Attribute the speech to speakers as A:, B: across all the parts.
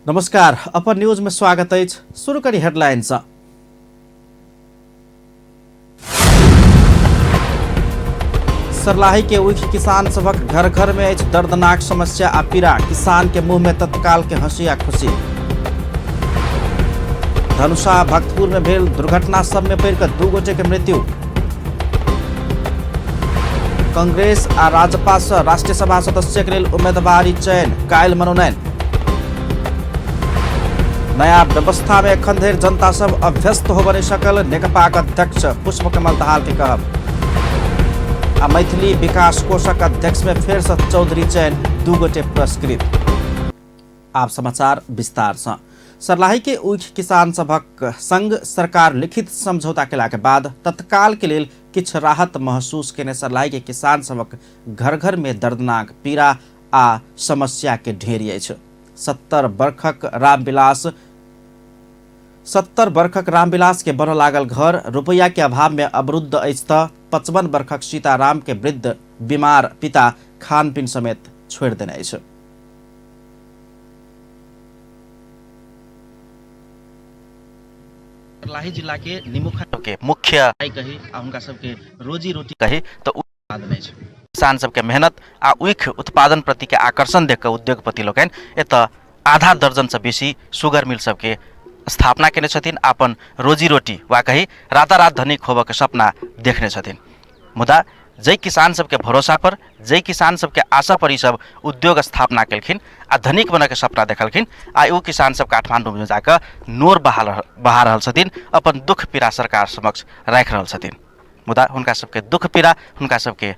A: नमस्कार, अपन न्यूज में स्वागत अछि। शुरू करी हेडलाइन सँ। सर्लाही के उख किसान सभक घर घर में अछि दर्दनाक समस्या आ पीड़ा। किसान के मुंह में तत्काल के हंसी आ खुशी। धनुषा भक्तपुर में भेल दुर्घटना सब में पड़ि कऽ 2 गोटे के मृत्यु। कांग्रेस आ राजपा से राष्ट्रीय सभा सदस्य के लेल उम्मीदवारी चयन, काल्हि मनोनयन। नया व्यवस्था में एखन धरि जनता सब अभ्यस्त होबय नहि सकल, नेकपाक अध्यक्ष पुष्पकमल दाहाल के कहब। आ मैथिली विकास कोषक अध्यक्ष में फेर से चौधरी चयन, 2 गोटे पुरस्कृत। आप समाचार विस्तार से। सर्लाही के उख किसान सभक संग सरकार लिखित समझौता केला के बाद तत्काल के लेल किछु राहत महसूस केने सर्लाही के किसान सभक घर घर में दर्दनाक पीड़ा आ समस्या के ढेरी अछि। 70 बरखक रामविलास, 70 बरखक रामविलास के बनऽ लागल घर रुपैया के अभाव में अवरुद्ध अछि तऽ 55 बरखक सीताराम के वृद्ध बीमार पिता खानपीन समेत छोड़ि देने अछि। सर्लाही जिला के निमुखा के मुख्य कही आ हुनका सबके रोजी रोटी कही तऽ उत्पादन अछि। किसान सबके मेहनत आ ऊख उत्पादन प्रति के आकर्षण देख कऽ उद्योगपति लोकनि एतऽ आधा दर्जन से बेसी शुगर मिल सबके स्थापना केने छथिन। अपन रोजी रोटी वा कही रातारात धनिक होबऽ के सपना देखने छथिन। मुदा जै किसान सबके भरोसा पर, जै किसान सबके आशा पर ई सब उद्योग स्थापना केलखिन आ धनिक बनऽके सपना देखलखिन, आ ओ किसान सब काठमांडूमे जाकऽ नोर बहा रहल छथिन, अपन दुख पीड़ा सरकार समक्ष राखि रहल छथिन। मुदा हुनका सबके दुख पीड़ा, हुनका सबके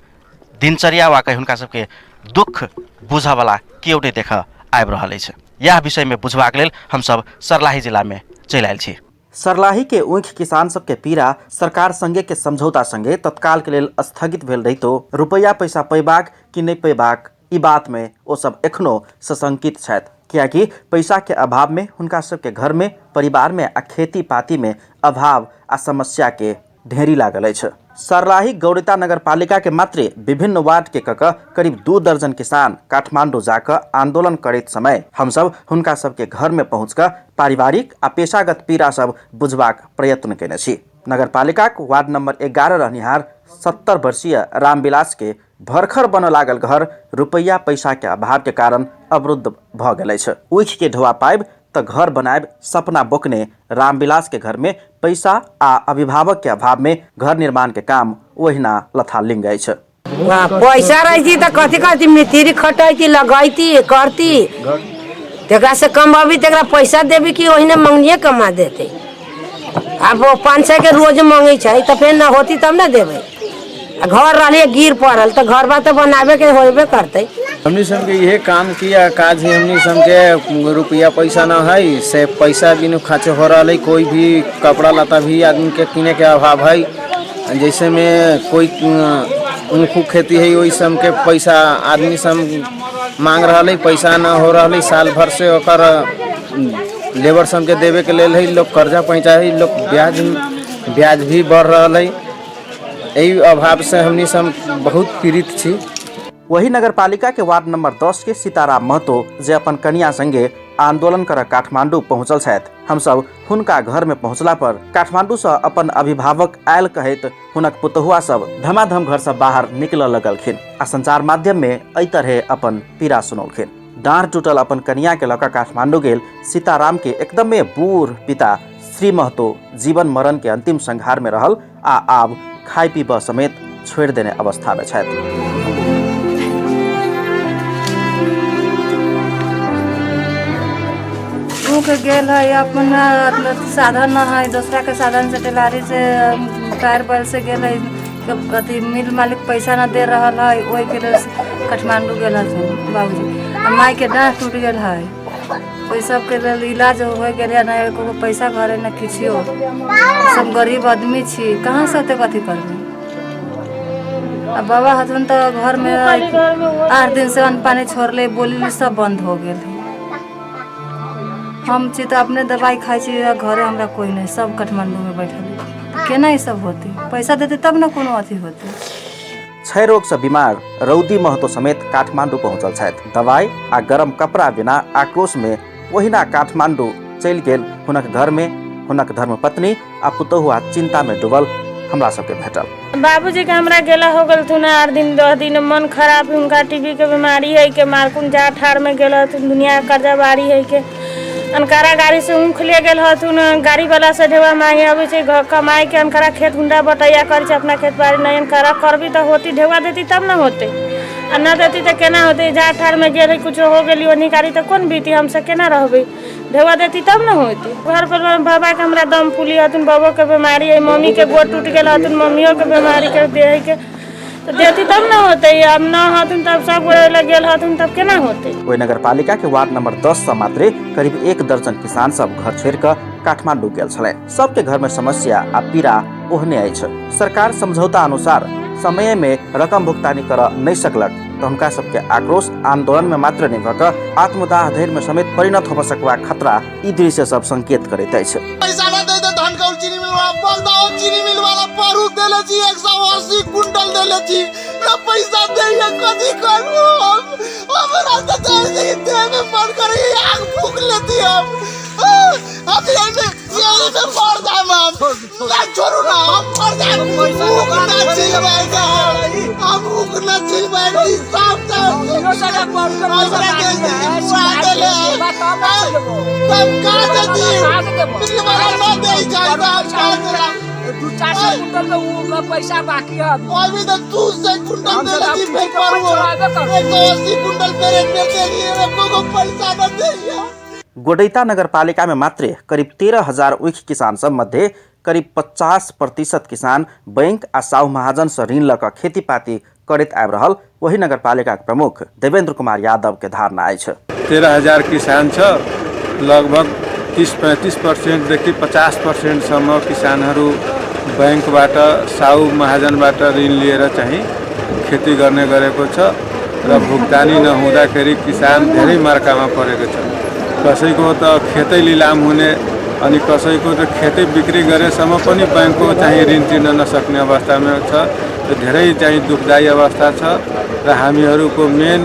A: दिनचर्या वा कही हुनका सबके दुख बुझऽवला केओ नहि देखऽ आबि रहल अछि। इएह विषयमे बुझबाक लेल हमसब सर्लाही जिलामे चलि आयल छी। सर्लाही के ऊख किसान सबके पीड़ा सरकार संगे के समझौता संगे तत्काल के लेल स्थगित भेल रहितो रुपैया पैसा पैबाक कि नहि पैबाक ई बात में ओ सब एखनो सशंकित छथि, कियाकि पैसा के अभाव में हुनका सबके घर में, परिवार में आ खेती पाती में अभाव आ समस्या के ढेरी लागल अछि। सर्लाही गौरिता नगरपालिका के मात्रे विभिन्न वार्ड के कक करीब 2 दर्जन किसान काठमांडू जाकऽ आंदोलन करैत समय हमसब हुनका सबके घर में पहुँच कऽ पारिवारिक आ पेशागत पीड़ा सब बुझबाक प्रयत्न केने छी। नगरपालिकाक वार्ड नंबर 11 रहनिहार 70 वर्षीय रामविलास के भरखर बनऽ लागल घर रुपैया पैसा के अभाव के कारण अवरुद्ध भऽ गेल अछि। ऊख के ढोआ पाबि तऽ घर बनायब सपना बोकने रामविलास के घर में पैसा आ अभिभावक के अभाव में घर निर्माण के काम ओहिना लथालिंग अछि।
B: पैसा रहती तऽ कथी करती, मिस्त्री खटैती, लगैती, करती, तेकरा से कमबी, तेकरा पैसा देबी कि ओहिना मंगनिए कमा देते। आब वो 500 के रोज मंगे छै तऽ फेर न होती तब न देबै। आ घर रहलिए गिर पड़ल तऽ घर बा तऽ बनाबे के होबे करतै।
C: हमनी सबके इहे काम किया काज है, हमनी सबके रुपया पैसा न है, से पैसा बिनु खर्च हो रहा है। कोई भी कपड़ा लत्ता भी आदमी के किने के अभाव है, जैसे में कोई ऊख खेती है वही सब के पैसा आदमी सब मांग रहा है, पैसा न हो रहा है। साल भर से ओकर लेबर सब के देवे के लेल है, लोग कर्जा पैंचा है, लोग ब्याज भी बढ़ रहा है। एहि अभाव से हमनी सब बहुत पीड़ित छी।
A: वही नगरपालिका के वार्ड नंबर 10 के सीताराम महतो जे अपन कनिया संगे आंदोलन कर काठमांडू पहुंचल छथि, हमसब हुनका घर में पहुंचला पर काठमांडू से अपन अभिभावक आयल कहैत हुनक पुतहुआ सब धमाधम घर से बाहर निकल लगलखिन आ संचार माध्यम में एहि तरहे अपन पीड़ा सुनौलखिन। डाँड़ टूटल अपन कनिया के लऽ कऽ काठमांडू गेल सीताराम के एकदमे बूढ़ पिता श्री महतो जीवन मरण के अंतिम संघार में रहल आ आब खाय पीबऽ समेत छोड़ि देने अवस्था में छथि।
D: ऊख गेल है अपना साधन न है, दूसरा के साधन से टेलारी से टायर बैल से गेल है, अथी मिल मालिक पैसा न दे रहा है, ओहि के लेल काठमांडू गेल हथिन बाबूजी। आ माई के डाँह टूट गेल है, ओहि सबके लेल इलाज हो गेल है, न एको पैसा घरे न किछो। सब गरीब आदमी छी, कहाँ से ओतेक अथी करबै। आ बाबा हथुन तऽ घर में 8 दिन से अन्न पानी छोड़ले, बोली सब बंद हो गेल। हम छी तऽ अपने दवाई खाइ छी, घरे हमरा कोई नहीं, सब काठमांडू में बैठल। केना ई सब होते, पैसा देते तब न कोनो अथी होते।
A: क्षय रोग से बीमार रौदी महतो समेत काठमांडू पहुंचल छथि। दवाई आ गरम कपड़ा बिना आक्रोश में ओहिना काठमांडू चलि गेल हुनक घरमे हुनक धर्मपत्नी आ पुतोहुआ चिंता में डूबल हमरा सबके भेटल।
E: बाबूजी के हमरा गेला हो गेल 8 दिन 10 दिन मन खराब, उनका टीबी के बीमारी है के मारकुन जा ठार में गेल हथुन, दुनिया कर्जा बारी है के अनकारा गाड़ी से ऊख ले गेल हथुन, गाड़ी वाला से ढेवा मांगे अबै छै, कमाई के अनकारा खेत गुंडा बटैया करै छै, अपना खेत बाड़ी नहीं अनकारा करबी तऽ होती, ढेवा देती तब न होते, आ न देती तऽ केना होते। जा ठार में गेल कुछो हो गेली ओनी गाड़ी तऽ कोन बीती, हमसे केना रहबै, ढेवा देती तब न होती। घर पर बाबा के हमरा दम फूली हथुन, बाबो के बीमारी है, मम्मी के गोड़ टूट गेल हथुन, मम्मियों के बीमारी के दे के तो देती तब न होते, अब न हथुन तब सब गोड़े गेल हथुन तब केना होते।
A: ओहि नगरपालिका के वार्ड नंबर 10 से मात्रे करीब 1 दर्जन किसान सब घर छोड़ कऽ काठमांडू गेल छलै। सबके घर में समस्या आ पीड़ा ओहने अछि। सरकार समझौता अनुसार समय में रकम भुगतानी कर नहीं सकलक तऽ हुनका सबके आक्रोश आंदोलन में मात्र नहीं भऽ कऽ आत्मदाह धैर्य में समेत परिणत होबऽ सकबाक खतरा ई दृश्य सब संकेत करैत अछि।
F: पैसा ना दे दे धान का चीनी मिल वाला बगदाओ चीनी मिल वाला पारू देले छी 180 कुंटल देले छी ना पैसा दे ये कथी करू हम, हमरा त दे दे में मन करे आग फूक लेती हम यही में मर जाए हम, ना छोड़ू ना हम मर जाए, भूख ना छिलवाएगा हम, भूख ना छिलवाएगा साफ तब का देती मिल वाला ना दे जाए
G: 200-400 कुंटल तो पैसा बाकी है
F: अभी तो 200 कुंटल दे दी फिर पर 180 कुंटल मेरे दे दिए को पैसा न दे।
A: गोडैता नगरपालिका में मात्रे करीब 13,000 ऊख किसान सब मध्य करीब 50% किसान बैंक आ साहु महाजन से ऋण लऽ कऽ खेतीपाती करैत आबि रहल वही नगरपालिका के प्रमुख देवेंद्र कुमार यादव के धारणा अछि।
H: 13,000 किसान छ, लगभग 30-35% देखि 50% सम्म किसानहरू बैंकबाट साहु महाजनबाट ऋण लिएर चाहिँ खेती गर्ने गरेको छ र भुक्तानी नहुँदाखेरि किसान धेरै मर्कामा परेको छ। कसैको त खेतै लिलाम हुने अनि कसैको त खेतै बिक्री गरेसम्म पनि बैंकको चाहिँ ऋण तिर्न नसक्ने अवस्थामा छ। धेरै चाहिँ दुःखदायी अवस्था छ र हामीहरूको मेन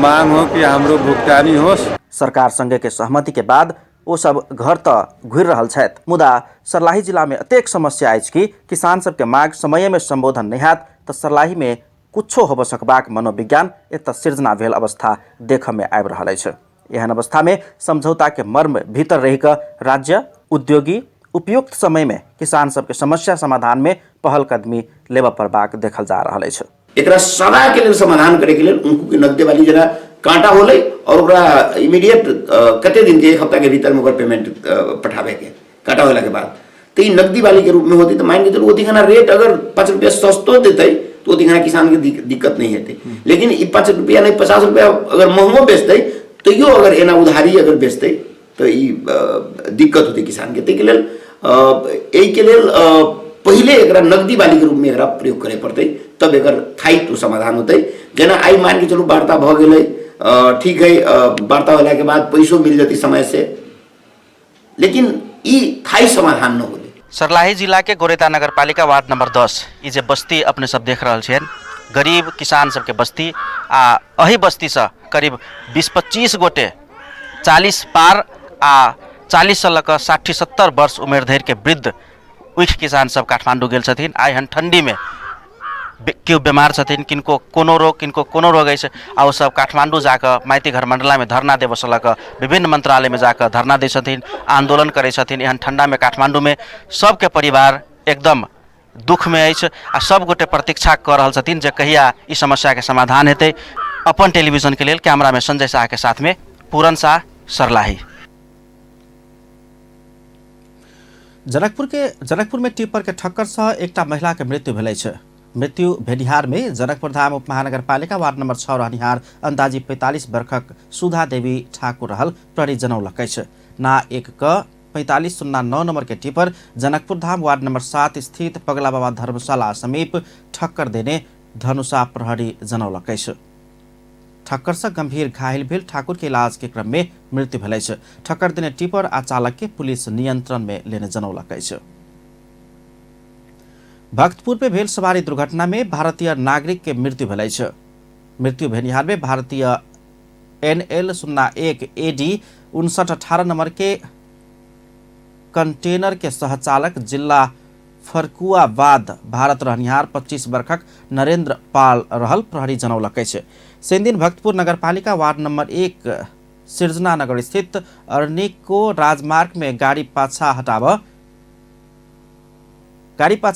H: माग हो कि हाम्रो भुक्तानी होस्।
A: सरकार संगे के सहमति के बाद ओ सब घर त घुरि रहल छथि, मुदा सर्लाही जिला में अतेक समस्या अछि कि किसान सबके माग समय में संबोधन नहीं हैत त सर्लाही में कुछो होबऽ सकबाक मनोविज्ञान एतऽ सिर्जना भेल अवस्था देखऽ में आबि रहल अछि। एहन अवस्था में समझौता के मर्म भीतर रहि कऽ राज्य उद्योगी उपयुक्त समय में किसान सबके समस्या समाधान में पहल कदमी लेबऽ पड़बाक देखल जा रहल अछि।
I: एकरा सदा के लेल समाधान करे के लेल उनको के नगदे वाली जना कांटा होलै और ओकरा इमीडिएट कते दिन के 1 हफ्ता के भीतर में ओकर पेमेंट पठावे के कांटा होला के बाद तो ई नकदी वाली के रूप में होती तो मान के चलू ओती खाना रेट अगर 5 रुपया सस्तो देते तो ओती खाना किसान के दिक्कत नहीं हेतै। लेकिन ई 5 रुपया नहीं 50 रुपया अगर महंगो बेचते तैयो अगर एना उधारी अगर बेचते तो ई दिक्कत होते किसान के। ताहि के लेल एहि के लेल पहिले एकरा नकदी वाली के रूप में एकरा प्रयोग करे पड़तै तब एकर स्थायित्व समाधान होतै। जेना आइ मान के चलू वार्ता भऽ गेलै, ठीक है, वार्ता होला के बाद पैसो मिल जतै समय से, लेकिन ई स्थायी समाधान न होलै।
A: सर्लाही जिला के गोरेता नगरपालिका वार्ड नंबर 10 ई जे बस्ती अपने सब देख रहल छियनि गरीब किसान सबके बस्ती आ एही बस्ती से करीब 20-25 गोटे 40 पार आ 40 से लऽ कऽ 60-70 वर्ष उमेर धरि के वृद्ध ऊख किसान सब काठमांडू गेल छथिन। आइ हन ठंडी में केओ बीमार छथिन, किनको कोनो रोग किनको कोनो रोग अछि आ ओ सब काठमांडू जाकऽ माइती घर मंडला में धरना देबऽसँ लऽ कऽ विभिन्न मंत्रालय में जाकऽ धरना दै छथिन, आंदोलन करै छथिन। एहन ठंडा में काठमांडू में सबके परिवार एकदम दुख में अछि आ सब गोटे प्रतीक्षा कऽ रहल छथिन जे कहिया ई समस्या के समाधान हेतै। अपन टेलीविजन के लेल कैमरा में संजय शाह के साथ में पूरन शाह, सर्लाही। जनकपुर में टिप्पर के ठक्कर से एकटा महिला के मृत्यु भेल अछि। मृत्यु भेनिहार में जनकपुर धाम उप महानगरपालिका वार्ड नंबर 6 रहनिहार अंदाजी 45 वर्षक सुधा देवी ठाकुर रहल प्रहरी जनौलक अछि। ना 1 क 4509 नंबर के tipper Janakpur Dham ward number 7 स्थित पगला बाबा धर्मशाला समीप ठक्कर देने धनुषा प्रहरी जनौलक अछि। ठक्कर से गंभीर घायल भेल ठाकुर के इलाज के क्रम में मृत्यु भेल अछि। ठक्कर देने टिपर आ चालक के पुलिस नियंत्रण में लेने जनौलक अछि। भक्तपुर में भेल सवारी दुर्घटना में भारतीय नागरिक के मृत्यु भेल अछि। मृत्यु भेनिहार में भारतीय NL 01 AD 5918 number के कंटेनर के सहचालक जिला फरकुआबाद भारत रहनिहार 25 वर्षक नरेंद्र पाल रहल प्रहरी जनौलक अछि। शनिदिन भक्तपुर नगरपालिका वार्ड नंबर 1 सिर्जना नगर स्थित अरनिको राजमार्ग में गाड़ी पाछा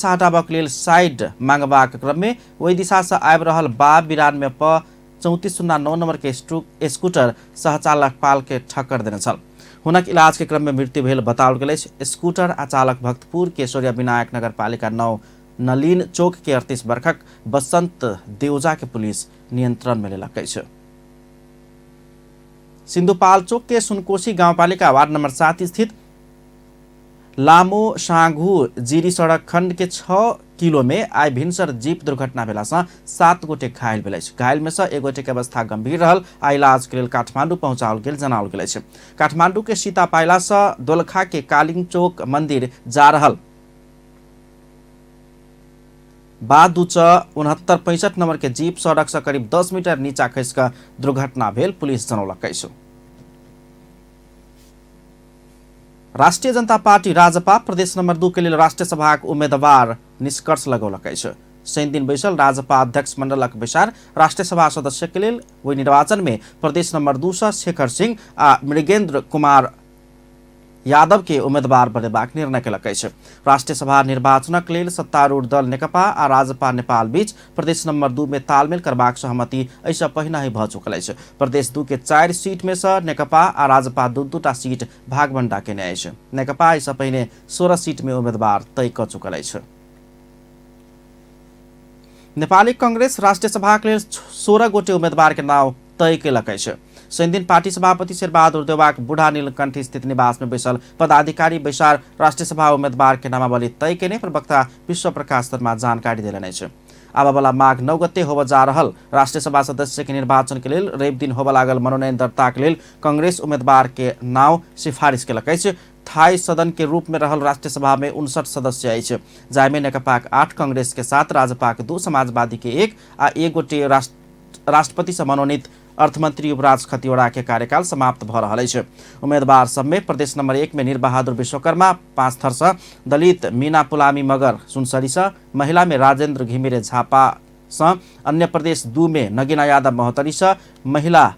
A: हटाबक लेल साइड मांगबाक क्रम में ओहि दिशा से आबि रहल बा 92 प 3409 नंबर के स्कूटर सहचालक पाल के ठक्कर देने छल। हुनक इलाज के क्रम में मृत्यु भेल बताओल गेल अछि। स्कूटर आ चालक भक्तपुर के सूर्य विनायक नगरपालिका 9 नलीन चौक के 38 वर्षक बसंत देउजा के पुलिस नियंत्रण में लेलक अछि। सिन्धुपाल्चोक के सुनकोशी गाउँपालिका वार्ड नंबर 7 स्थित लामो साँघु जिरी सड़क खंड के 6 किलो में आइ भिनसर जीप दुर्घटना भेला सँ 7 गोटे घायल भेल अछि। घायल में सँ एक गोटे के अवस्था गंभीर रहल आ इलाज के लेल काठमांडू पहुंचाओल गेल जनाओल गेल अछि। काठमांडू के सीतापाइला सँ दोलखा के कालिंग चौक मंदिर जा रहल बा 2 च 69 65 नंबर के जीप सड़क से करीब 10 मीटर नीचा खसि कऽ दुर्घटना भेल पुलिस जनौलक अछि। राष्ट्रिय जनता पार्टी राजपा प्रदेश नंबर 2 के लेल राष्ट्रीय सभाक उम्मीदवार निष्कर्ष लगौलक अछि। शनि दिन बैसल राजपा अध्यक्ष मंडलक बैसार राष्ट्रीय सभा सदस्य के लेल ओहि निर्वाचन में प्रदेश नंबर 2 सँ शेखर सिंह आ मृगेंद्र कुमार यादव के उम्मीदवार बनेबाक निर्णय केलक अछि। राष्ट्रीय सभा निर्वाचनक लेल सत्तारूढ़ दल नेकपा आ राजपा नेपाल बीच प्रदेश नंबर 2 में तालमेल करबाक सहमति एहिसँ पहिने ही भऽ चुकल अछि। प्रदेश 2 के 4 सीट में सँ नेकपा आ राजपा 2-2 टा सीट भागबंडा केने अछि। नेकपा एहिसँ पहिने 16 सीट में उम्मीदवार तय कऽ चुकल अछि। नेपाली कांग्रेस राष्ट्रीय सभाक लेल 16 गोटे उम्मीदवार के नाम तय केलक अछि। शनिदिन पार्टी सभापति शेरबहादुर देउवाक बूढ़ा नीलकंठ स्थित निवास में बैसल पदाधिकारी बैसार राष्ट्रीय सभा उम्मीदवार के नामावली तय केने प्रवक्ता विश्व प्रकाश शर्मा जानकारी देलनि अछि। आबऽवला माघ 9 गते होबऽ जा रहल राष्ट्रीय सभा सदस्य के निर्वाचन के लेल रवि दिन होबऽ लागल मनोनयन दर्ता के लेल कांग्रेस उम्मीदवार के नाव सिफारिश केलक अछि। थाई सदन के रूप में रहल राष्ट्रीय सभा में 59 सदस्य अछि, जाहिमे नेकपाक 8, कांग्रेस के 7, राजपाक 2, समाजवादी के 1 आ 1 गोटे राष्ट्रपति से मनोनीत अर्थमंत्री युवराज खतिवड़ा के कार्यकाल समाप्त भऽ रहल अछि। उम्मीदवार सब में प्रदेश नंबर 1 में नीरबहादुर विश्वकर्मा 5 थर सँ, दलित मीना पुलामी मगर सुनसरी सँ, महिला में राजेंद्र घिमिरे झापा सँ, अन्य प्रदेश 2 में नगीना यादव महोत्तरी सँ, महिला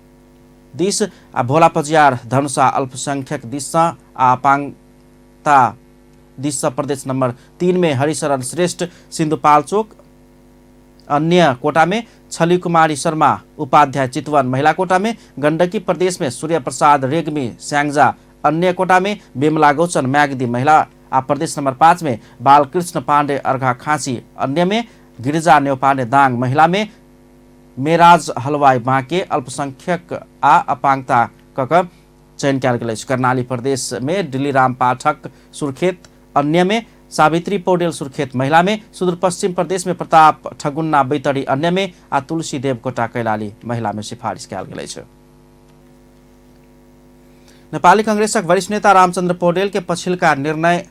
A: दिस आ भोला पजियार धनुषा अल्पसंख्यक दिस सँ आ अपांगता दिस सँ प्रदेश नंबर 3 में हरिशरण श्रेष्ठ सिन्धुपाल्चोक, अन्य कोटा में छली कुमारी शर्मा उपाध्याय चितवन महिला कोटा में, गंडकी प्रदेश में सूर्य प्रसाद रेग्मी स्यांगजा अन्य कोटा में, बिमला गौचन म्याग्दी महिला आ प्रदेश नंबर 5 में बालकृष्ण पांडे अर्घा खांसी अन्य में, गिरिजा न्यौपाने दांग महिला में, मेराज हलवाई बाँके अल्पसंख्यक आ अपांगता क चयन कयल गेल अछि। कर्णाली प्रदेश में दिल्लीराम पाठक सुर्खेत अन्य में, सावित्री पौडेल सुर्खेत महिला में, सुदूरपश्चिम प्रदेश में प्रताप ठगुन्ना बैतडी अन्य में आ तुलसी देवकोटा कैलाली महिला में सिफारिश कयल गेल अछि। नेपाली कांग्रेसक वरिष्ठ नेता रामचंद्र पौडेल के पछिलका निर्णय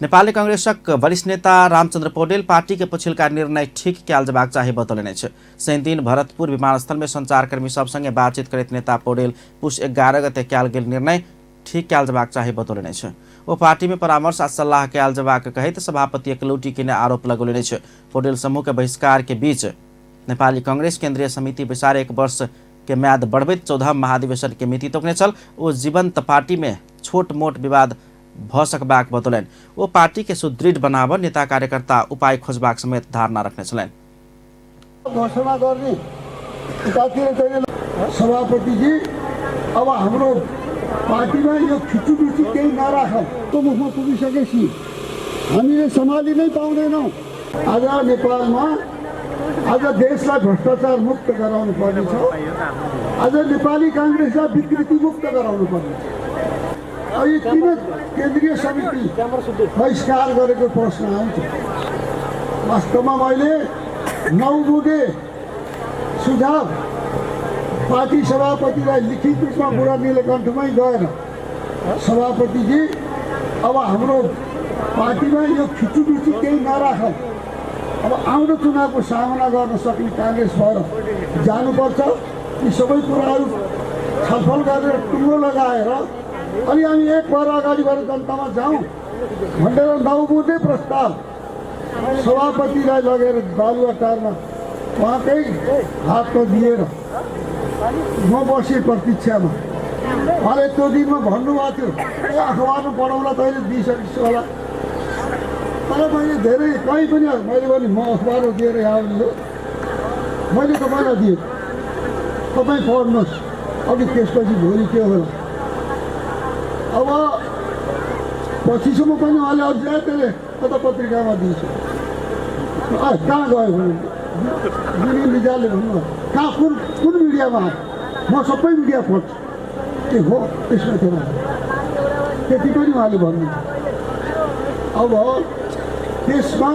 A: नेपाली कांग्रेसक वरिष्ठ नेता रामचंद्र पौडेल पार्टी के पछिलका निर्णय ठीक कयल जेबाक चाही बतौलनि अछि। शनिदिन भरतपुर विमानस्थल में संचारकर्मी सब संगे बातचीत करैत नेता पौडेल पुष 11 गते कयल गेल निर्णय ठीक कयल जेबाक चाही बतौलनि अछि। ओ पार्टी में परामर्श आ सल्लाह कयल जेबाक कहैत सभापति एकलौटी केने आरोप लगौलनि अछि। पौडेल समूह के बहिष्कार के बीच नेपाली कांग्रेस केंद्रीय समिति बैसार 1 वर्ष के म्याद बढ़बैत 14 महाधिवेशन के मिति तोकने छल। ओ जीवंत पार्टी में छोट मोट विवाद भऽ सकबाक बतौलनि। ओ पार्टी के सुदृढ़ बनाबऽ नेता कार्यकर्ता उपाय खोजबाक समेत धारणा रखने छलनि।
J: घोषणा गर्ने एकातिर सभापतिजी अब हाम्रो पार्टीमा यो खिचुबिचु केही नराखौँ त्यो मुखमा पुगिसकेपछि हामीले सम्हाली नै पाउँदैनौँ। आज नेपालमा आज देशलाई भ्रष्टाचार मुक्त गराउनु पर्ने छ, आज नेपाली काङ्ग्रेसलाई विकृति मुक्त गराउनु पर्ने छ। अहिले किन केन्द्रीय समिति बहिष्कार गरेको प्रश्न आउँछ। वास्तवमा मैले 9 बुँदे सुझाव पार्टी सभापतिलाई लिखित रूपमा बुढा नीलकण्ठमै गएर सभापतिजी अब हाम्रो पार्टीमा यो खिचुबिचु केही नराखौँ, अब आउँदो चुनावको सामना गर्न सक्ने काङ्ग्रेस भएर जानुपर्छ। यी सबै कुराहरू छलफल गरेर टुङ्गो लगाएर अनि हामी एक भएर अगाडि भएर जनतामा जाउँ भनेर 9 बुँदे प्रस्ताव सभापतिलाई लगेर बालुवाटारमा उहाँकै हातमा दिएर म बसेँ प्रतीक्षामा। उहाँले त्यो दिनमा भन्नुभएको थियो ए अखबारमा पढाउला तैँले दिइसकेछु होला, तर मैले धेरै कहीँ पनि मैले भने म अखबारमा दिएर यहाँ आउने हो, मैले तपाईँलाई दिएँ, तपाईँ पढ्नुहोस्, अनि त्यसपछि भोलि के होला। अब पछिसम्म पनि उहाँले अझै त्यसले कता पत्रिकामा दिन्छ, कहाँ गयो भन्नु जुनी मिडियाले भन्नु कहाँ कुन कुन मिडियामा आयो, म सबै मिडिया पढ्छु, के हो त्यसमा थिएन त्यति पनि उहाँले भन्नु। अब त्यसमा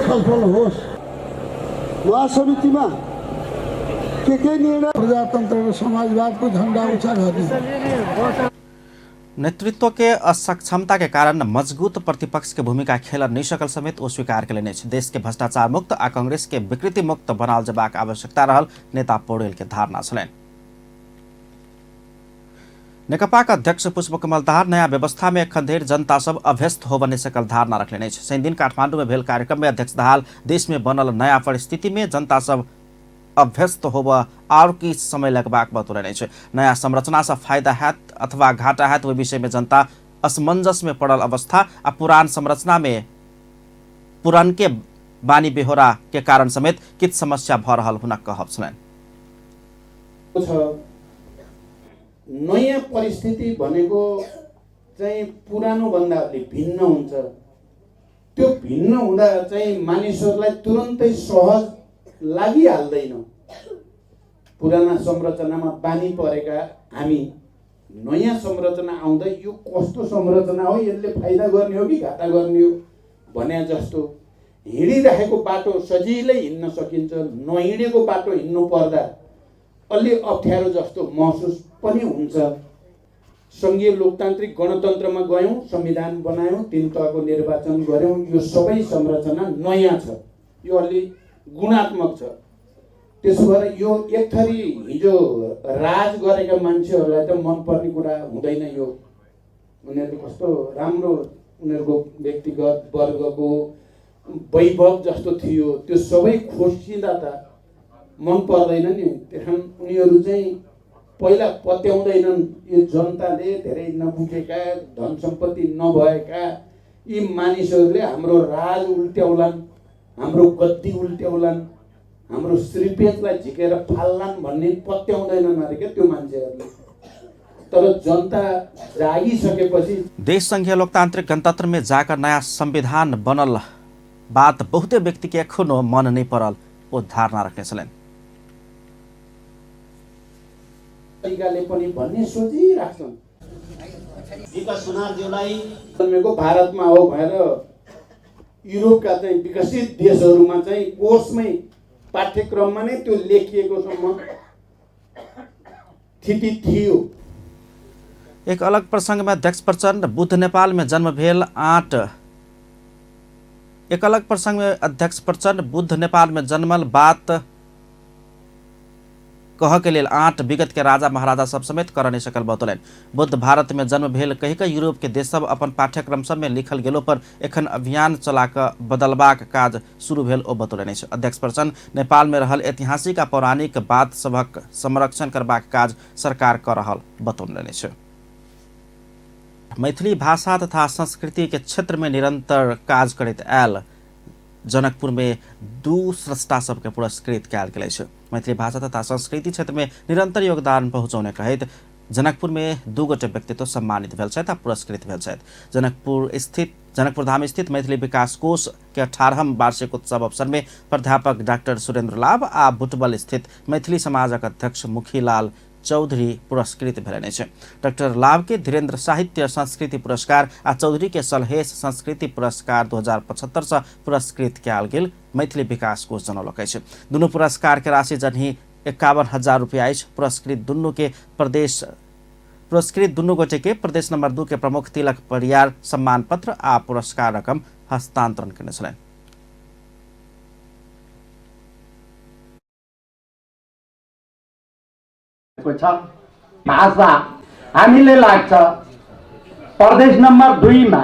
J: छलफल होस्। महासमितिमा के निर्णय प्रजातन्त्र र समाजवादको झन्डा उचा गर्ने।
A: नेतृत्व के असक्षमता के कारण मजबूत प्रतिपक्ष के भूमिका खेल नहीं सकल समेत ओ स्वीकार के लेने। देश के भ्रष्टाचार मुक्त आ कांग्रेस के विकृति मुक्त बनाल जबाक आवश्यकता रहल नेता पौडेल के धारणा छलनि। नेकपाक अध्यक्ष पुष्पकमल दाहाल नयाँ व्यवस्था में एखन धरि जनता सब अभ्यस्त होबऽ नहि सकल धारणा रखलनि अछि। शनिदिन काठमांडू में भेल कार्यक्रम में अध्यक्ष दाहाल देश में बनल नयाँ परिस्थिति में जनता सब अभ्यस्त होबऽ और किछु समय लगबाक बतौलनि अछि। नयाँ संरचना से फायदा हैत अथवा घाटा हैत ओहि विषय में जनता असमंजस में पड़ल अवस्था आ पुरान संरचना में पुरानके बानी बेहोरा के कारण समेत किछु समस्या भऽ रहल हुनक कहब छलनि।
K: नयाँ परिस्थिति भनेको चाहिँ पुरानो भन्दा अलि भिन्न हुन्छ। त्यो भिन्न हुँदा चाहिँ मानिसहरूलाई तुरन्तै सहज लागिहाल्दैन। पुराना संरचनामा बानी परेका हामी नयाँ संरचना आउँदा यो कस्तो संरचना हो, यसले फाइदा गर्ने हो कि घाटा गर्ने हो भने जस्तो हिँडिरहेको बाटो सजिलै हिँड्न सकिन्छ, नहिँडेको बाटो हिँड्नु पर्दा अलि अप्ठ्यारो जस्तो महसुस पनि हुन्छ। सङ्घीय लोकतान्त्रिक गणतन्त्रमा गयौँ, संविधान बनायौँ, 3 तहको निर्वाचन गऱ्यौँ, यो सबै संरचना नयाँ छ, यो अलि गुणात्मक छ। त्यसो भएर यो एक थरी हिजो राज गरेका मान्छेहरूलाई त मनपर्ने कुरा हुँदैन। यो उनीहरूले कस्तो राम्रो उनीहरूको व्यक्तिगत वर्गको वैभव जस्तो थियो, त्यो सबै खोसिँदा त मन पर्दैन नि। त्यहाँ उनीहरू चाहिँ पहिला पत्याउँदैनन्, यो जनताले धेरै नबुझेका, धन सम्पत्ति नभएका यी मानिसहरूले हाम्रो राज उल्ट्याउलान्, हाम्रो गद्दी उल्ट्याउलान्, हाम्रो श्रीपेचलाई झिकेर फाल्लान् भन्ने पत्याउँदैनन् अरे क्या त्यो मान्छेहरूले। तर जनता जागिसकेपछि
A: देश संघीय लोकतांत्रिक गणतंत्र में जाकर नयाँ संविधान बनल बात बहुते व्यक्ति के एखनो मन नहीं पड़ल ओ धारणा रखने छलनि।
K: तरिकाले पनि भन्ने सोचिराख्छन्। जन्मेको भारतमा हो भनेर युरोपका चाहिँ विकसित देशहरूमा चाहिँ कोर्समै पाठ्यक्रममा नै त्यो लेखिएकोसम्म स्थिति थियो।
A: एक अलग प्रसंग में अध्यक्ष प्रचण्ड बुद्ध नेपाल में जन्म भेल आठ एक अलग प्रसंग में अध्यक्ष प्रचण्ड बुद्ध नेपाल में जन्मल बात कह के लेल आठ विगत के राजा महाराजा सब समेत कर नहीं सकल बतौलनि। बुद्ध भारत में जन्म भेल कहि कऽ यूरोप के देश सब अपन पाठ्यक्रम सब में लिखल गेलो पर एखन अभियान चला कऽ बदलबाक काज शुरू भेल ओ बतौलनि अछि। अध्यक्ष प्रचण्ड नेपाल में रहल ऐतिहासिक आ पौराणिक बात सभक संरक्षण करबाक काज सरकार कऽ रहल बतौलनि अछि। मैथिली भाषा तथा संस्कृति के क्षेत्र में निरंतर काज करैत आयल जनकपुर में दू स्रष्टा सबके पुरस्कृत कयल गेल अछि। मैथिली भाषा तथा संस्कृति क्षेत्र में निरंतर योगदान पहुँचौने कहैत जनकपुर में दू गोटे व्यक्तित्व सम्मानित भेल छथि आ पुरस्कृत भेल छथि। जनकपुर धाम स्थित मैथिली विकास कोष के 18वां वार्षिक उत्सव अवसर में प्राध्यापक डॉक्टर सुरेंद्र लाभ आ बुटबल स्थित मैथिली समाजक अध्यक्ष मुखीलाल चौधरी पुरस्कृत भेलनि अछि। डॉक्टर लाभ के धीरेन्द्र साहित्य संस्कृति पुरस्कार आ चौधरी के सलहेश संस्कृति पुरस्कार 2075 से पुरस्कृत कयल गेल मैथिली विकास कोष जनौलक अछि। दुनू पुरस्कार के राशि जनही 51,000 रुपया अछि। पुरस्कृत दुनू गोटे के प्रदेश नंबर 2 के प्रमुख तिलक परियार सम्मान पत्र आ पुरस्कार रकम हस्तांतरण केने छलनि।
L: छ भाषा हामीले लाग्छ प्रदेश नम्बर 2 मा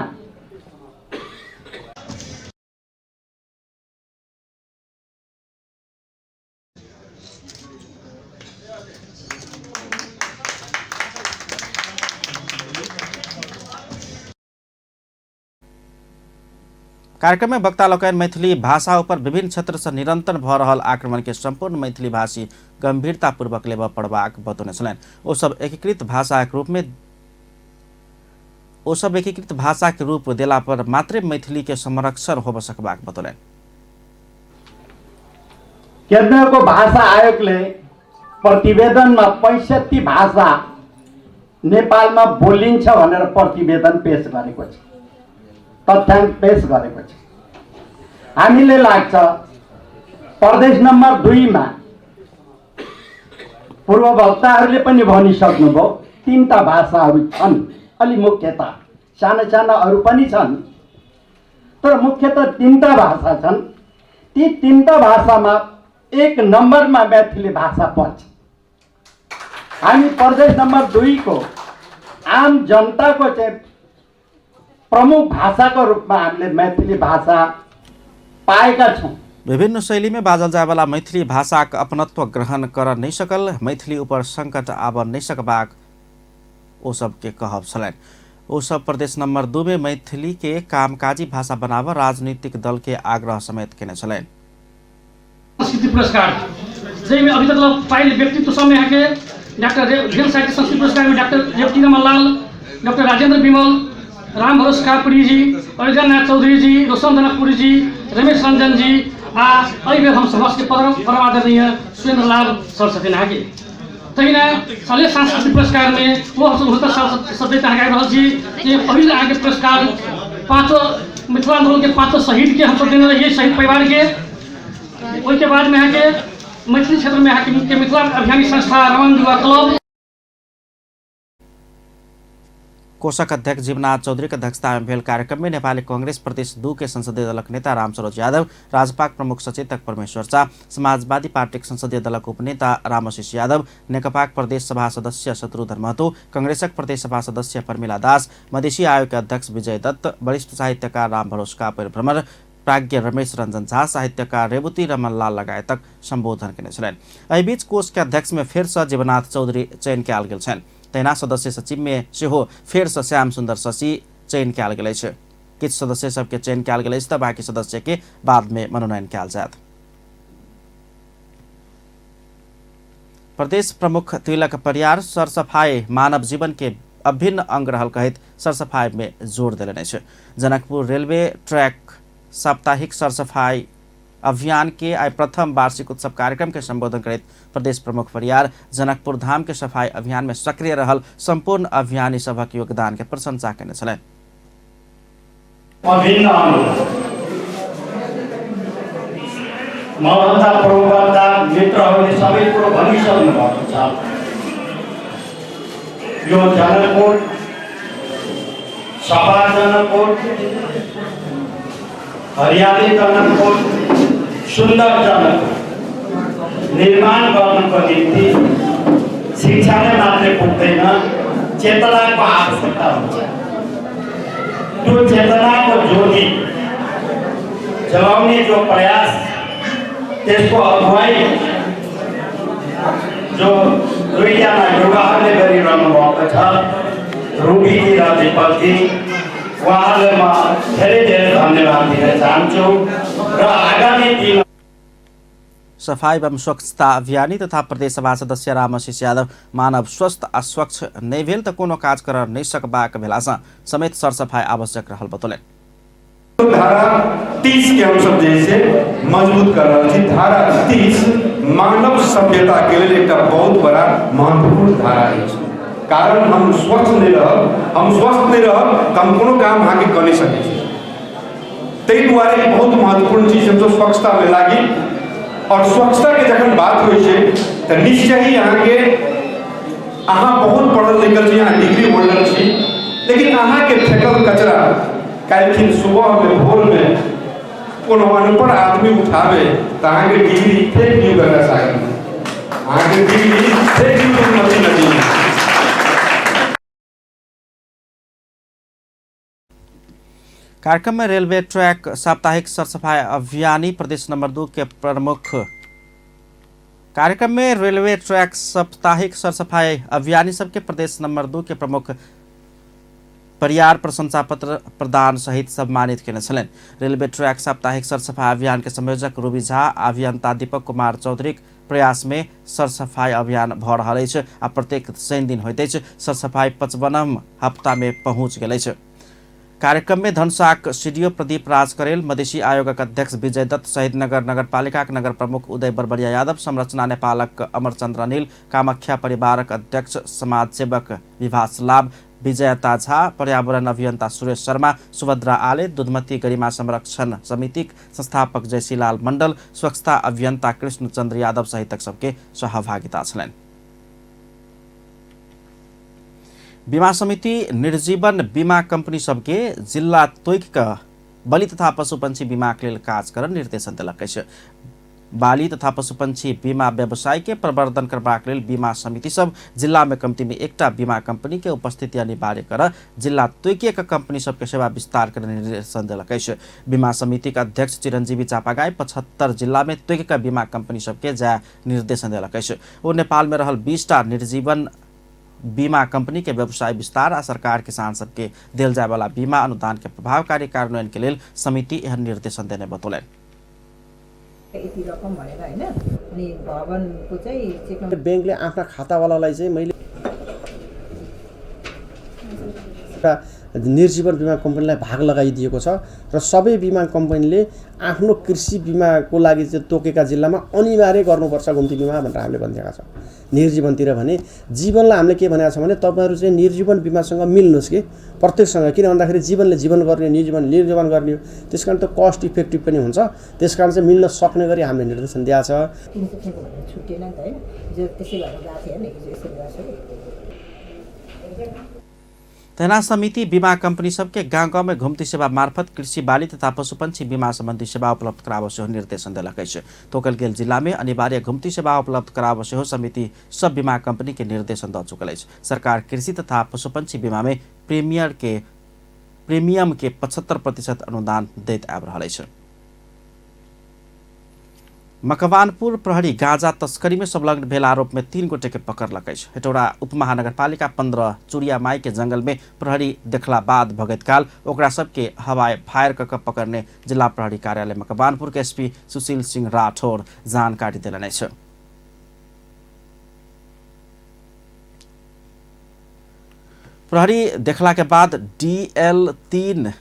A: कार्यक्रम में वक्ता लोकनि मैथिली भाषा ऊपर विभिन्न क्षेत्र से निरंतर भ रहल आक्रमण के संपूर्ण मैथिली भाषी गंभीरतापूर्वक लेबऽ पड़बाक बतौने छलनि। ओ सब एकीकृत भाषाक रूप में ओ सब एकीकृत भाषा के रूप देला पर मात्रे मैथिली के संरक्षण होबऽ सकबाक बतौलनि।
L: केन्द्रको भाषा आयोगले प्रतिवेदनमा 65 भाषा नेपालमा बोलिन्छ भनेर प्रतिवेदन पेश गरेको छ, तथ्याङ्क पेश गरेको छ। हामीले लाग्छ प्रदेश नम्बर 2 मा पूर्व वक्ताहरूले पनि भनिसक्नुभयो 3 भाषाहरू छन्, अलि मुख्यतः साना साना अरू पनि छन् तर मुख्यतः 3 भाषा छन्। ती 3 भाषामा 1 नम्बरमा मैथिली भाषा पर्छ। हामी प्रदेश नम्बर 2 को आम जनताको चाहिँ प्रमुख भाषाको रूपमा हामीले मैथिली भाषा पाएका छौँ।
A: विभिन्न शैली में बाजल जायवाला मैथिली भाषाक अपनत्व ग्रहण कर नहीं सकल, मैथिली ऊपर संकट आब नहीं सकबाक ओ सबके कहब छलनि। ओ सब प्रदेश नंबर 2 में मैथिली के कामकाजी भाषा बनाब राजनीतिक दल के आग्रह समेत केने छलनि।
M: संस्कृति पुरस्कार जाहिमे अभी तक पायल व्यक्तित्व सब में अहाँके डॉक्टर रेल साहित्य संस्कृति पुरस्कार में डॉक्टर रेवती रमन लाल, डॉक्टर राजेंद्र विमल, राम भरोस कापड़ी जी, अयोध्यानाथ चौधरी जी, रोशन जनकपुरी जी, रमेश रंजन जी आ एहि बेर हम सबके परम आदरणीय सुरेंद्र लाल सर छथिन अहाँके। तहिना शैलेश सांस्कृतिक पुरस्कार में वो हम 69 साल सदैत अहाँके आबि रहल छी जे पहिल अहाँके पुरस्कार 5 मिथिला आन्दोलन के 5 शहीद के हमसब देने रहियै, शहीद परिवार के। ओहिके बाद में अहाँके मैथिली क्षेत्र में अहाँके मिथिला अभियानी संस्था रमन युवा क्लब
A: कोषक अध्यक्ष जीवनाथ चौधरी के अध्यक्षता में भेल कार्यक्रम में नेपाली कांग्रेस प्रदेश 2 के संसदीय दलक नेता रामसरोज यादव, राजपाक प्रमुख सचेतक परमेश्वर शाह, समाजवादी पार्टीक संसदीय दलक उपनेता रामआशिष यादव, नेकपाक प्रदेश सभा सदस्य शत्रुघ्न महतो, कांग्रेसक प्रदेश सभा सदस्य परमिला दास, मधेसी आयोग के अध्यक्ष विजय दत्त, वरिष्ठ साहित्यकार रामभरोस कापड़ भ्रमर, प्राज्ञ रमेश रंजन झा, साहित्यकार रेवती रमन लाल लगायतक सम्बोधन केने छलनि। एहि बीच कोष के अध्यक्ष में फेर सँ जीवनाथ चौधरी चयन कयल गेल छनि। तहिना सदस्य सचिव में सेहो फेर सँ श्याम सुंदर शशि चयन कयल गेल अछि। किछु सदस्य सबके चयन कयल गेल अछि तऽ बाकी सदस्य के बाद में मनोनयन कयल जायत। प्रदेश प्रमुख तिलक परियार सरसफाई मानव जीवन के अभिन्न अंग रहल कहैत सरसफाई में जोर देलनि अछि। जनकपुर रेलवे ट्रैक साप्ताहिक सरसफाई अभियान के आइ प्रथम वार्षिक उत्सव कार्यक्रम के संबोधन करैत प्रदेश प्रमुख परियार जनकपुर धाम के सफाई अभियान में सक्रिय रहल संपूर्ण अभियानी सभक योगदान के प्रशंसा केने छलनि।
N: अभिन्न अंग मभन्दा प्रवक्ता मित्रहरूले सबै कुरो भनिसक्नु भएको छ। यो जनकपुर सफा जनकपुर, हरियाली जनकपुर, सुन्दर जनकपुर निर्माण गर्नुको निम्ति शिक्षाले मात्रै पुग्दैन, चेतनाको आवश्यकता हुन्छ। त्यो चेतनाको ज्योति जलाउने जो प्रयास, त्यसको अगुवाई जो दुईजना युवाहरूले गरिरहनु भएको छ, रुबीजी र दिपकजी, उहाँहरूलाई म धेरै धेरै धन्यवाद दिन चाहन्छु र आगामी दिन
A: सफाई एवं स्वच्छता अभियानी तथा प्रदेश सभा सदस्य रामआशिष यादव मानव स्वस्थ आ स्वच्छ नहि भेल तऽ कोनो काज कर नहि सकबाक भेलासँ समेत सरसफाई आवश्यक रहल बतौलनि।
O: धारा 30 के हम सब जे से मजबूत कर रहल छी। धारा 30 मानव सभ्यता के लेल एकटा बहुत बड़ा महत्वपूर्ण धारा अछि। कारण हम स्वच्छ नहीं रहब, हम स्वस्थ नहीं रहब तऽ हम कोनो काम अहाँके कऽ नहि सकै छी। ताहि दुआरे बहुत महत्वपूर्ण चीज हमसब स्वच्छता में लागी। और स्वच्छता के जखन बात होइ छै तऽ निश्चय ही अहाँके अहाँ बहुत पढ़ल लिखल छी, अहाँ डिग्री होल्डर छी, लेकिन अहाँके फेकल कचरा काल्हिखिन सुबहमे भोरमे कोनो अनपढ़ आदमी उठाबे तऽ अहाँके डिग्री फेक दियौ गंगा सागरमे, अहाँके डिग्री thank you नदी नदी।
A: कार्यक्रम में रेलवे ट्रैक साप्ताहिक सरसफाई अभियानी प्रदेश नंबर 2 के प्रमुख कार्यक्रम में रेलवे ट्रैक साप्ताहिक सरसफाई अभियानी सबके प्रदेश नंबर 2 के प्रमुख परियार प्रशंसा पत्र प्रदान सहित सम्मानित केने छलनि। रेलवे ट्रैक साप्ताहिक सरसफाई अभियान के संयोजक रूबी झा, अभियंता दीपक कुमार चौधरी प्रयास में सरसफाई अभियान भ रहल अछि आ प्रत्येक शनि दिन होइत अछि। सरसफाई 55 हप्ता में पहुंच गेल अछि। कार्यक्रम में धनुषाक सीडीओ प्रदीप राज करेल, मधेसी आयोगक अध्यक्ष विजय दत्त, शहीदनगर नगरपालिकाक नगर प्रमुख उदय बरबरिया यादव, संरचना नेपालक अमरचंद्र अनिल, कामाख्या परिवारक अध्यक्ष समाजसेवक विभास लाभ, विजयता झा, पर्यावरण अभियंता सुरेश शर्मा, सुभद्रा आले, दुधमती गरिमा संरक्षण समितिक संस्थापक जयसीलाल मंडल, स्वच्छता अभियंता कृष्णचंद्र यादव सहितक सबके सहभागिता छलनि। बीमा समिति निर्जीवन बीमा कंपनी सबके जिल्ला तोकि कऽ बलि तथा पशुपन्छी बीमाक लेल काज करऽ निर्देशन देलक अछि। बाली तथा पशुपन्छी बीमा व्यवसाय के प्रवर्धन करबाक लेल बीमा समिति सब जिला में कम्ती में एकटा बीमा कंपनी के उपस्थिति अनिवार्य कर जिला तोकिए के कंपनी सबके सेवा विस्तार कर निर्देशन देलक अछि। बीमा समिति के अध्यक्ष चिरंजीवी चापागाई 75 जिला में तोकि के बीमा कंपनी सबके जाय निर्देशन देलक अछि। ओ नेपाल में रहल 20टा निर्जीवन बीमा कंपनी के व्यवसाय विस्तार आ सरकार किसान सबके देल जाय वाला बीमा अनुदान के प्रभावकारी कार्यान्वयन के लेल समिति एहन निर्देशन देने बतौलनि।
P: यति रकम भनेर हैन अनि भवनको चाहिँ चेक
Q: बैंकले आफ्ना खातावालालाई चाहिँ मैले निर्जीवन बीमा कम्पनीलाई भाग लगाइदिएको छ र सबै बीमा कम्पनीले आफ्नो कृषि बीमाको लागि चाहिँ तोकेका जिल्लामा अनिवार्य गर्नुपर्छ घुम्ती बीमा भनेर हामीले भनिदिएका छौँ। निर्जीवनतिर भने जीवनलाई हामीले के भनेको छ भने तपाईँहरू चाहिँ निर्जीवन बीमासँग मिल्नुहोस् कि प्रत्येकसँग, किन भन्दाखेरि जीवनले जीवन गर्ने, निर्जीवन निर्जीवन गर्ने हो, त्यस कारण त कस्ट इफेक्टिभ पनि हुन्छ, त्यस कारण चाहिँ मिल्न सक्ने गरी हामीले निर्देशन दिएको छ।
A: तहिना समिति बीमा कंपनी सबके गाँव गाँव में घुम्ती सेवा मार्फत कृषि बाली तथा पशुपन्छी बीमा संबंधी सेवा उपलब्ध कराबऽ सेहो निर्देशन देलक अछि। तोकल गेल जिला में अनिवार्य घुम्ती सेवा उपलब्ध कराबऽ सेहो समिति सब बीमा कंपनी के निर्देशन दऽ चुकल अछि। सरकार कृषि तथा पशुपन्छी बीमा में प्रीमियम के 75% अनुदान दैत आबि रहल अछि। मकवानपुर प्रहरी गांजा तस्करी में संलग्न भेल आरोप में 3 गोटे के पकड़लक अछि। हेटौड़ा उपमहानगरपालिका 15 चुरियामाई के जंगल में प्रहरी देखला बाद भगत काल ओकरा सबके हवाई फायर कऽ पकड़ने जिला प्रहरी कार्यालय मकवानपुर के एसपी सुशील सिंह राठौर जानकारी देलनि अछि। प्रहरी देखला के बाद DL 3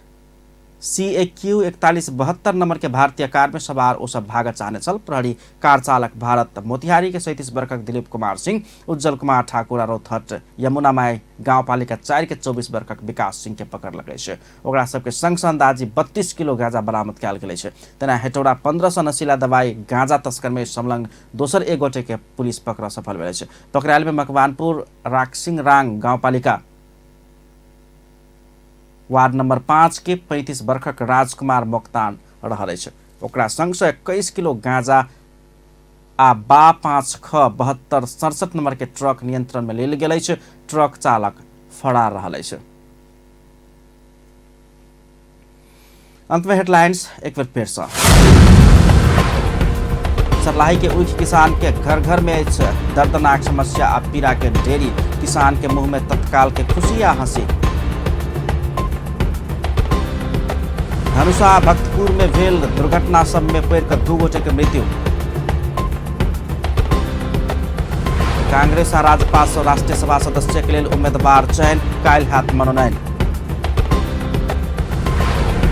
A: CAQ 4172 number के भारतीय कार में सवार ओ सब भागत चाहने छल। प्रहरी कार चालक भारत मोतिहारी के 37 वर्षक दिलीप कुमार सिंह, उज्जवल कुमार ठाकुर आ रौतहट यमुनामाई गाउँपालिका 4 के 24 वर्षक विकास सिंह के पकड़लक अछि। ओकरा सबके संग सँ अंदाजी 32 किलो गांजा बरामद कयल गेल अछि। तेना हेटौड़ा 15 सौ नशीला दवाई गांजा तस्कर में संलग्न दोसर एक गोटे के पुलिस पकड़ सफल भेल अछि। पकड़ायल में मकवानपुर राकसिंह रांग गाउँपालिका वार्ड नंबर 5 के 35 वर्षक राजकुमार मोक्तान रहल अछि। ओकरा संग सँ 21 किलो गांजा आ बा 5 ख 72 67 नंबर के ट्रक नियंत्रण में लेल गेल अछि। ट्रक चालक फरार रहल अछि। अंत में हेडलाइंस एक बेर फेर सँ। सर्लाही के ऊख किसान के घर घर में अछि दर्दनाक समस्या आ पीड़ा के ढेरी, किसान के मुंह में तत्काल के खुशी आ हंसी। धनुषा भक्तपुर में भेल दुर्घटना सब में पड़ि कऽ 2 गोटे के मृत्यु। कांग्रेस आ राजपा सँ राष्ट्रीय सभा सदस्य के लेल उम्मीदवार चयन, काल्हि हैत मनोनयन।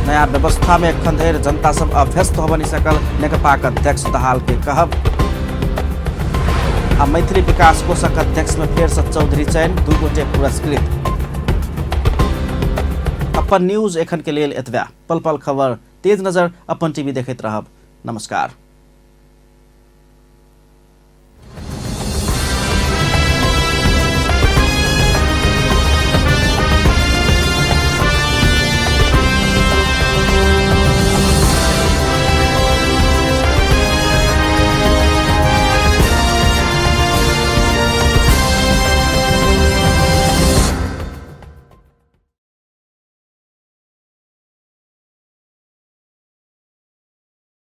A: नया व्यवस्था में एखन धरि जनता सब अभ्यस्त होबऽ नहि सकल, नेकपाक अध्यक्ष दाहाल के कहब। आ मैथिली विकास कोषक अध्यक्ष में फेर सँ चौधरी चयन, 2 गोटे पुरस्कृत। अपन न्यूज एखन के लेल एतबे। पल पल खबर, तेज नजर, अपन टीवी देखैत रहब। नमस्कार।